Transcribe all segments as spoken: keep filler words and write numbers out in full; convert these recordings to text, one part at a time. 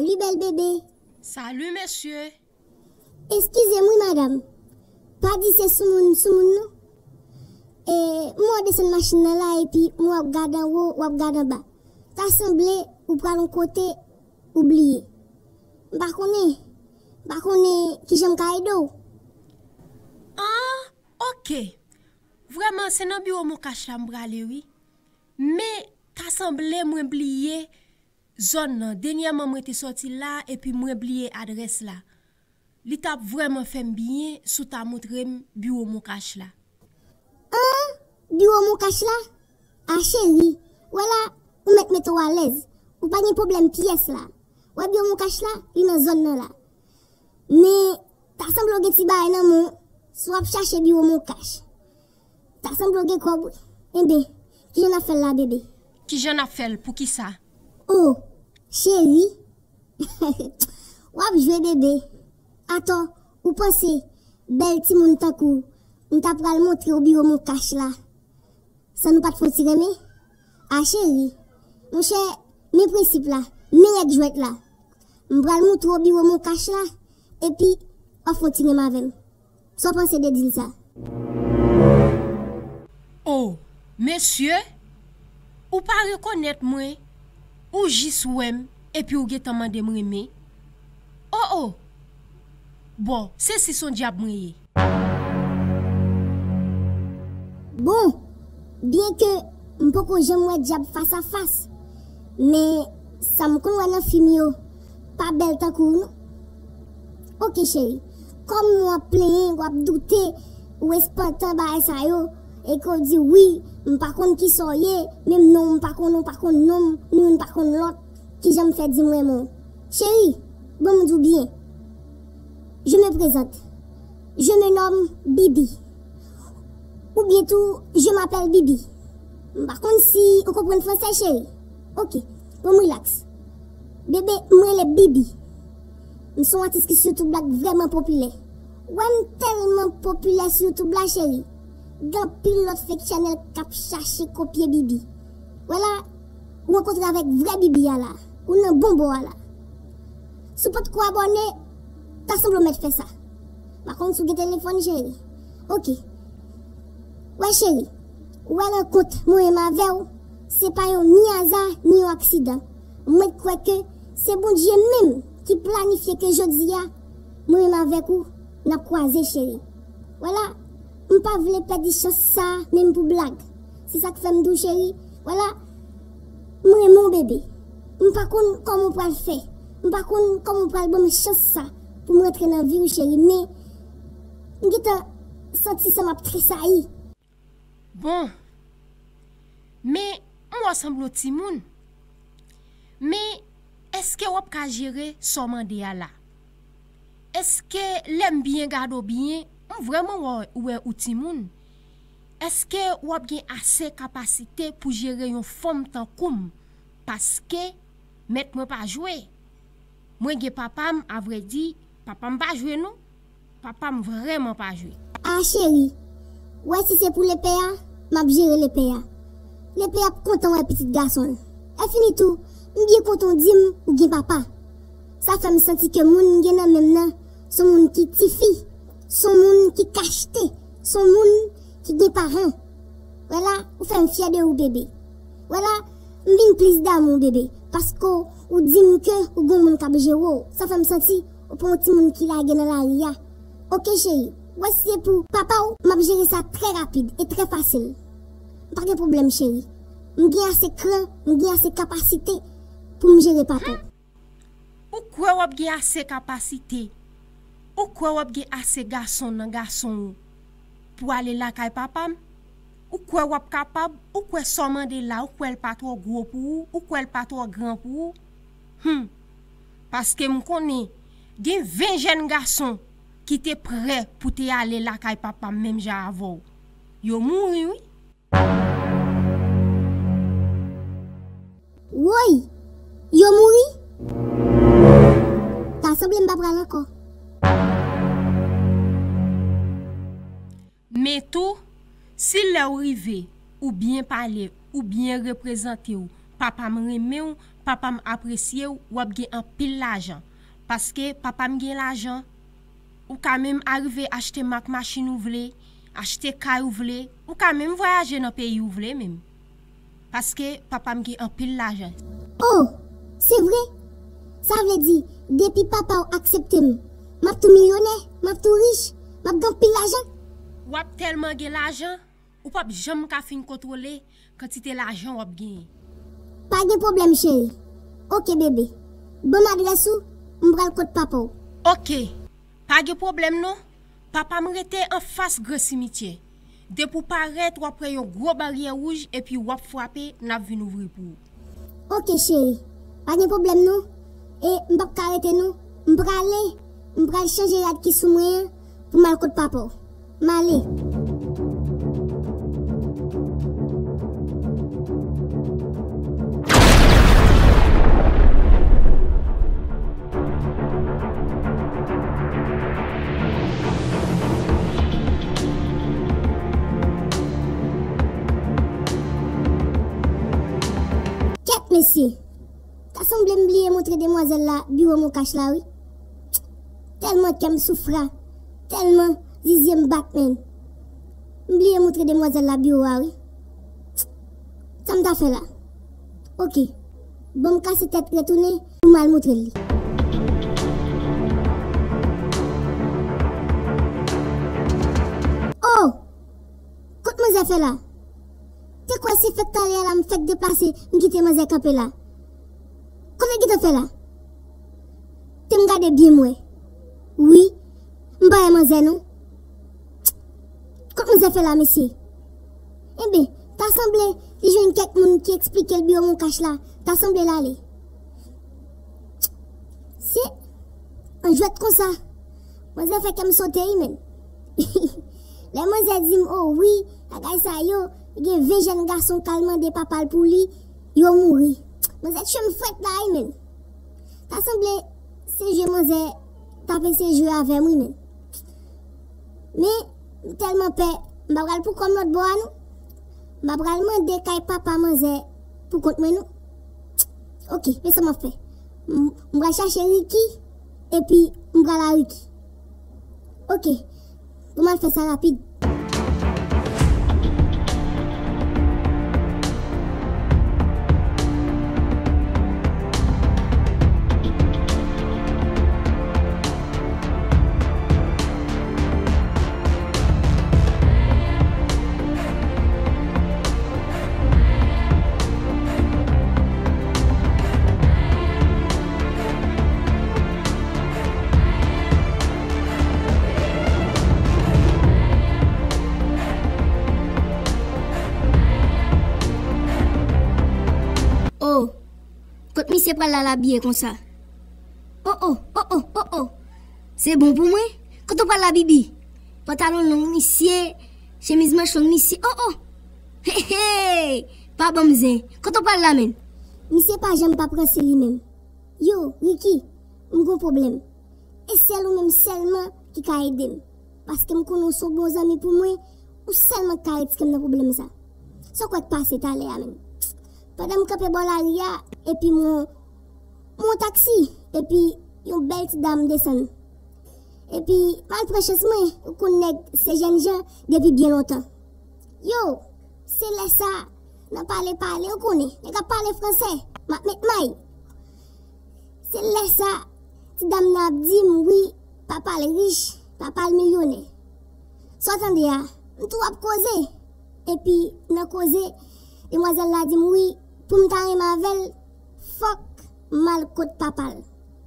Li bèl bebe. Salut, mesye. Eskize m wi, madanm. Pa di se soumoun, soumoun, non. E, m wè w desann machin nan la, epi m wè w ap gade anwo, w ap gade anba. Ta sanble ou pral yon kote, ou bliye. M pa konnen, m pa konnen kijan m ka ede w. Ah, ok. Vrèman, se nan biwo Moncash la m prale, wi. Men, ta sanble mwen bliye zòn nan. Dènyèman, mwen te sòti la, epi mwen bliye adrès la. Li t ap vrèman fè m byen si w ta montre m biwo Moncash la. An, biwo Moncash la? A cheri, wè la, ou mèt mete w alèz. Ou pa gen pwoblèm pyès la. Wè biwo Moncash la, li nan zòn nan la. Men, ta sanble w gen ti bagay nan men w, si w ap chache biwo Moncash. Ta sanble w gen kòb, wi. Enben, kijan n ap fè l la, bebe? Kijan n ap fè l? Poukisa? O, cheri. W ap jwe, bebe. Atò, ou panse, bèl timoun tankou w, m ta pral montre w biwo Moncash la, san nou pa t fon ti renmen? A cheri, monchè, men prensip la, men règ jwèt la. M pral montre w biwo Moncash la, epi w ap fon ti renmen avè m. Sa w panse de dil sa? O, mesye, ou pa rekonèt mwen, ou jis wè m, epi ou gentan mande m renmen? O, o! Bon, se si s on dyab mwen ye. Bon, byenke m poko janm wè dyab fas a fas, men sa m konn wè nan fim yo pa bèl tankou w, non. Ok, cheri. Kòm w ap plenyen, w ap doute, ou espantan bagay sa yo, e ke w di, wi, m pa konn kisa w ye, menm non w m pa konn, ou pa konn non m, ni youn pa konn lòt, kijan m fè di m renmen w? Cheri, bon, m di w byen. Je me présente. Je me nomme Bibi. Oubyen tou, je m'appelle Bibi. M pa konn si ou konprann fransè, cheri. Ok, bon, m relax. Bebe, m rele Bibi. M se yon atis ki sou YouTube la k vrèman popilè. Ou wè m tèlman popilè sou YouTube la, cheri. Gen anpil lòt fake channel k ap chache kopye Bibi. Wè la, ou rankontre avèk vrè Bibi a la. Ou nan bon bò a la. Si w potko abòne, ta sanble w mèt fè sa. M pa konn si w gen telefòn, cheri. Ok. Wè, cheri, ou wè rankont mwen menm avè w, se pa yon ni aza, ni yon aksidan. Mwen kwè ke se Bondye menm ki planifye ke jodi a, mwen menm avèk ou, n ap kwaze, cheri. Wè la, m pa vle pèdi chans sa a, menm pou blag. Se sa k fè m di w, cheri, wè la, m renmen w, bebe. M pa konn kòman w pral fè. M pa konn kòman w pral ban m chans sa pou m rantre nan vi w, cheri, men m gentan santi san m ap tresayi. Bon. Men, m wè w sanble w timoun. Men, èske w ap ka jere sa w mande a la? Èske lè m byen gade w byen, m vrèman wè, wè ou timoun? Èske w ap gen ase kapasite pou jere yon fanm tankou m? Paske, mèt mwen pa jwe. Mwen gen papa m, avrèdi, papa m pa jwe non. Papa m vrèman pa jwe. A cheri, wè si se pou lepè a, m ap jere lepè a. Lepè ap kontan wè pitit gason l. Lèfini tou, m byen kontan w di m ou gen papa. Sa fè m santi ke moun m gen nan men m nan, se yon moun ki tifi, se yon moun ki kachte, se yon moun ki gen paran. Wè la, ou fè m fyè de ou, bebe. Wè la, m vin plis damou, bebe, paske ou di m ke ou gen yon moun k ap jere w. Sa fè m santi ou pa yon timoun ki lage nan lari a. Oke, cheri, wè si se pou papa w, m ap jere sa trè rapid e trè fasil. M pa gen pwoblèm, cheri. M gen ase kran, m gen ase kapasite pou m jere papa w. Ou kwè w ap gen ase kapasite? Ou kwè w ap gen ase gason nan gason w pou ale lakay papa m? Ou kwè w ap kapab? Ou kwè sa w mande la, ou kwè l pa twò gwo pou ou? Ou kwè l pa twò gran pou ou? Hum. Paske m konnen gen ven jèn gason ki te prè pou te ale lakay papa m menm jan avè w. Yo mouri, wi. Woy! Yo mouri? Ta sanble m pa pral ankò. Men tou, si lè w rive, ou byen pale, ou byen reprezante w, Papa m renmen w, papa m apresye w, w ap gen anpil lajan. Paske papa m gen lajan. Ou ka menm arive achte mak machin ou vle, achte kay ou vle, ou ka menm vwayaje nan peyi ou vle menm. Paske papa m gen anpil lajan. Oh, se vre? Sa vle di, depi papa w aksepte m, m ap tou milyonè, m ap tou rich, m ap gen anpil lajan? W ap tèlman gen lajan, ou p ap janm ka fin kontwole kantite lajan w ap genyen. Pa gen pwoblèm, cheri. Oke, bebe. Ban m adrès ou, m pral kot papa w. Oke. Pa gen pwoblèm non. Papa m rete anfas gran simityè. Depi w parèt, w ap wè yon gwo baryè wouj epi w ap frape, n ap vin ouvri pou ou. Oke, cheri. Pa gen pwoblèm non. E m p ap ka rete non. M prale. M pral chanje rad ki sou mwen an pou m al kot papa w. M ale. Kèt, mesye! Ta sanble m bliye montre demwazèl la biwo Moncash la, wi. Tèlman kè m soufra, tèlman zizye m bat, menn. M bliye montre demwazèl la biwo a, wi. Sa m ta fè la? Oke. Ban m kase tèt retounen pou m al montre l li. Oh! Kot manzè fè la? Te kwè se fèk talè a la m fèk deplase, m kite manzè kanpe la. Kot l gentan fè la? Te m gade byen m wè. Wi, m pa wè manzè non. Kot manzè fè la, mesye? Enben, ta sanble li jwenn kèk moun ki eksplike l biwo Moncash la. Ta sanble l ale. Se yon jwèt konsa. Manzè fè kè m sote wi, menn. Lè manzè di m, o wi, bagay sa yo, gen ven jèn gason k al mande papa l pou li, yo mouri. Manzè tchwe m frèt la wi, menn. Ta sanble se jwe manzè t ap eseye jwe avè m wi, menn. Men, m tèlman pè, m pa pral pou kò m lòt bò a non. M pa pral mande kay papa manzè pou kont mwen non. Oke, men sa m ap fè. M, m pral chache Ricky, epi m pral a Ricky. Oke, pou m al fè sa rapid. Oh, kot misye pral al abiye konsa? Oh, oh, oh, oh, oh, oh. Se bon pou mwen? Kote w pral la, Bibi? Pantalon long misye, chemiz manch long misye. Oh, oh. Hey, hey. Pa ban m zen. Kote w pral la, menn? Misye pa janm pa pran si li menm. Yo, Ricky, m gon pwoblèm. E sèl ou menm sèlman ki ka ede m. Paske m konnen w se yon bon zanmi pou mwen, ou sèlman k ka retire m nan pwoblèm sa. Sa w kwè k pase talè a menm? Pandan m kanpe bò lari a, epi m wè yon, m wè yon taksi, epi yon bèl ti dam desann. Epi, m al pran chans mwen, ou konn nèg se jènjan depi byen lontan. Yo, se lè sa, nan pale pale, ou konnen, nèg ap pale fransè, m ap met may. Se lè sa, ti dam nan ap di m, wi, papa l rich, papa l milyonè. Sa w tande a, m tou ap koze. Epi, nan koze, demwazèl la di m, wi, pou m ta renmen avè l, fòk m al kot papa l.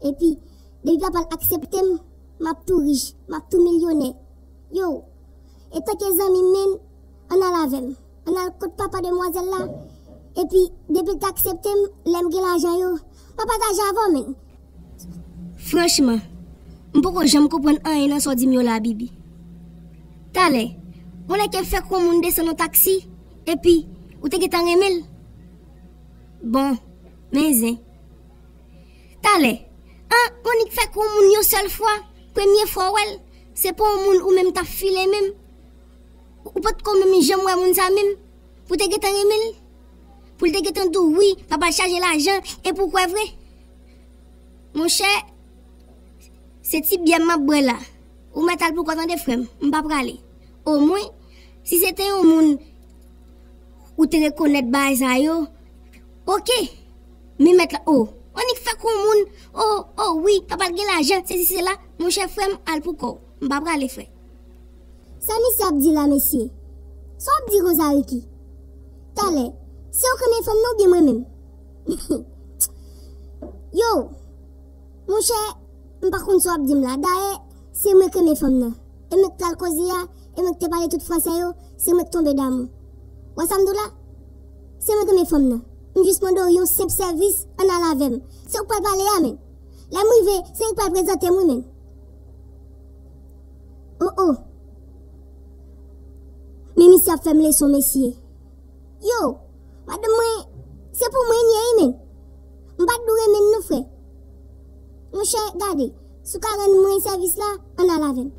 Epi, depi papa l aksepte m, m ap tou rich, m ap tou milyonè. Yo, etanke zanmi m, menn, ann al avè m. Ann al kot papa demwazèl la. Epi, depi l ta aksepte m, lè m gen lajan yo, m a pataje avè w, menn. Franchman, m poko janm konprann anyen nan sa w di m yo la, Bibi. Talè, yon nèg fèk yon moun desann yon taksi, epi ou te gentan renmen l. Bon, men zen. Talè, an, Monik fèk yon moun yon sèl fwa, premye fwa w wè l, se pa yon moun ou menm t ap file menm. Ou potko menm janm wè moun sa menm, pou te gentan renmen l. Pou l te gentan di w wi, papa l chaje lajan, e pou w kwè vre? Monchè, se ti byè m ap bwè la. Ou mèt al pou kò w tande, frè m, m pa prale. Omwen, si se te yon moun ou te rekonèt bagay sa yo, oke. Men mèt la, o, annik fè kou moun, o, o wi, papa l gen lajan, se si se la, monchè frè m, al pou kò w. M pa prale, frè. Sa misye ap di la, mesye? Sa w ap di konsa, Ricky? Talè, se ou k renmen fanm nan oubyen mwen menm? Yo, monchè, m pa konn sa w ap di m la. Dayè, se mwen k renmen fanm nan. E mwen k pral koze a, e mwen k te pale tout fransè yo, se mwen k tonbe damou. W wè sa m di w la? Se mwen k renmen fanm nan. M jis mande w yon senp sèvis, ann al avè m. Se ou k pral pale a, men. Lè m rive, se li k pral prezante m, wi, men. O, o. Men misye ap fè m leson, mesye. Yo, madanm mwen, se pou mwen l ye, wi, men. M pa t dwe renmen l non, frè. Monchè, gade, si w ka rann mwen sèvis la, ann al avè m.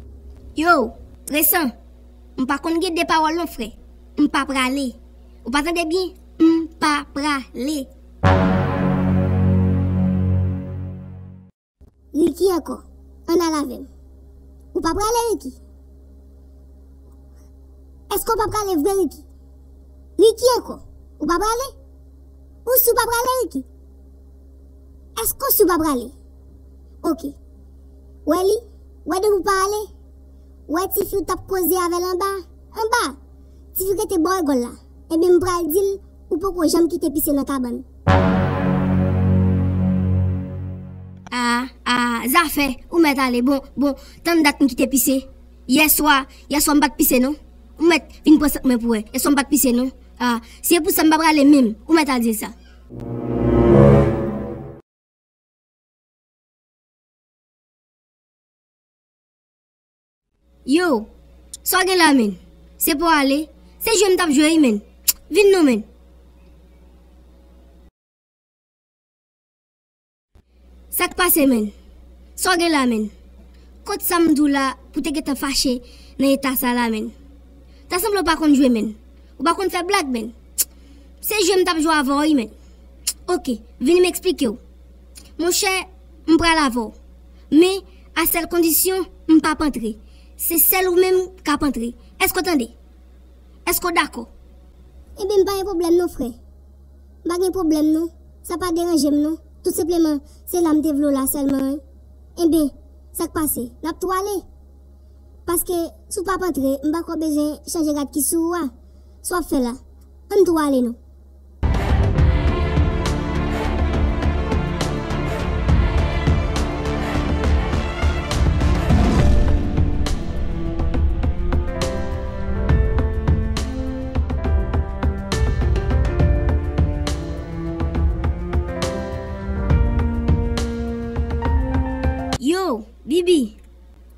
Yo, Tresan, m pa konn gen de pawòl non, frè. M pa prale. Ou pa tande byen? M pa prale. Ricky ankò, ann al avè m. Ou pa prale, Ricky? Èske w pa prale vre, Ricky? Ricky ankò, ou pa prale? Ou si w pa prale, Ricky? Èske w si w pa prale? Oke. Wè li, wè depi w pa ale, wè tifi w t ap koze avè l anba, anba, tifi rete bò rigòl la. Ebyen, m pral di l, ou poko janm kite pise nan kabann. A, a, zafè, ou mèt ale, bon, bon, tann dat m kite pise. Yèswa, yèswa m pa t pise non. Ou mèt vin pran sant mwen pou wè. Yèswa m pa t pise non. A, si se pou sa m pa prale menm, ou mèt al di l sa. Yo, sa w gen la, men? Se pou w ale? Se jwe m t ap jwe, wi, men. Vin non, men. Sa k pase, men? Sa w gen la, men? Kot sa m di w la pou te gentan fache nan eta sa la, men? Ta sanble w pa konn jwe, men. Ou pa konn fè blag, men. Se jwe m t ap jwe avè w, wi, men. Oke, vini m eksplike w. Monchè, m pral avè w. Men, a sèl kondisyon, m p ap antre. Se sèl ou menm k ap antre. Èske w tande? Èske w dakò? Ebyen, m pa gen pwoblèm non, frè. M pa gen pwoblèm non. Sa pa deranje m non. Tou senpleman, se la m te vle w la sèlman, wi. Enben, sa k pase? N ap tou ale. Paske, si w p ap antre, m pa kwè w bezwen chanje rad ki sou ou a. Sa w ap fè la? Ann tou ale non. Yo, Bibi,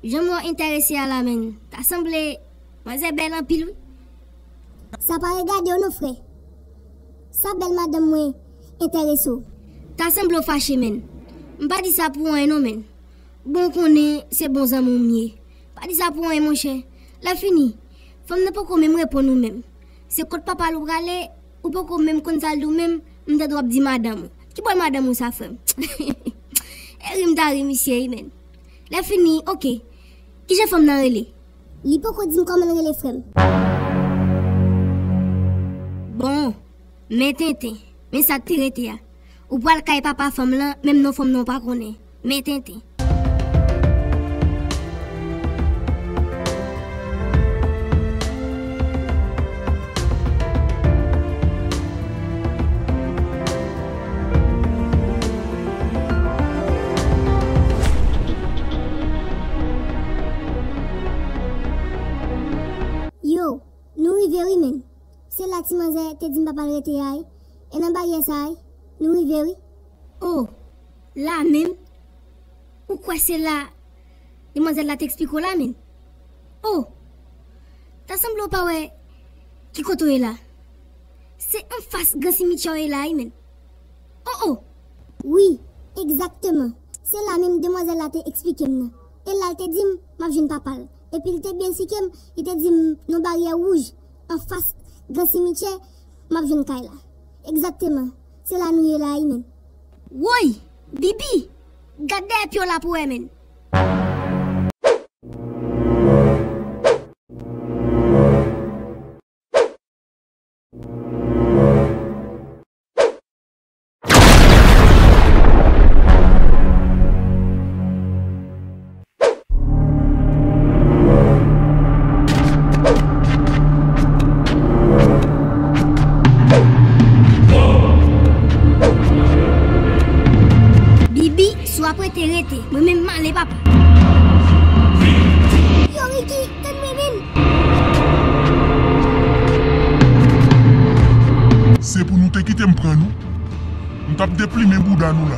jan m wè w enterese a la, men, ta sanble manzè bèl anpil, wi. Sa pa regade w non, frè. Sa bèl madanm mwen enterese w. Ta sanble w fache, men. M pa di sa pou anyen non, men. Bon, w konnen se bon zanmi w m ye. Pa di sa pou anyen, monchè. Lè fini, fanm nan poko menm reponn ou menm. Se kot papa l ou prale, ou poko menm konn sa l di w menm, m tande w ap di madanm ou. Ki bòl madanm ou sa, frè m? E ri m ta ri misye, wi, men. Lè fini, oke. Kijan fanm nan rele? Li poko di m kòman l rele, frè m. Bon, men tenten. Men sa k te rete a. Ou pral kay papa fanm lan, menm non fanm nan ou pa konnen. Men tenten. Yo, nou rive wi, men. Se la ti manzè te di m papa l rete a, wi. E nan baryè sa a, wi. Nou rive, wi. O, la menm? Ou kwè se la demwazèl la te eksplike w la menm? O, ta sanble w pa wè ki kote w ye la. Se anfas gran simityè w ye la, wi, menm. O, o! Wi, egzakteman. Se la menm demwazèl la te eksplike m nan. E la l te di m, m ap jwenn papa l. Epi l te byen eksplike m, li te di m, nan baryè wouj, anfas gran simityè, m ap jwenn kay la. Egzakteman. Se la nou ye la wi, menn. Woy! Bibi! Gad dèyè pye w la pou wè, menn. Bibi, si w ap rete, rete. Mwen menm, m ale, papa. Yo, Ricky, tann mwen, menn. Se pou nou te kite m pran nou. M t ap deplimen bouda nou la.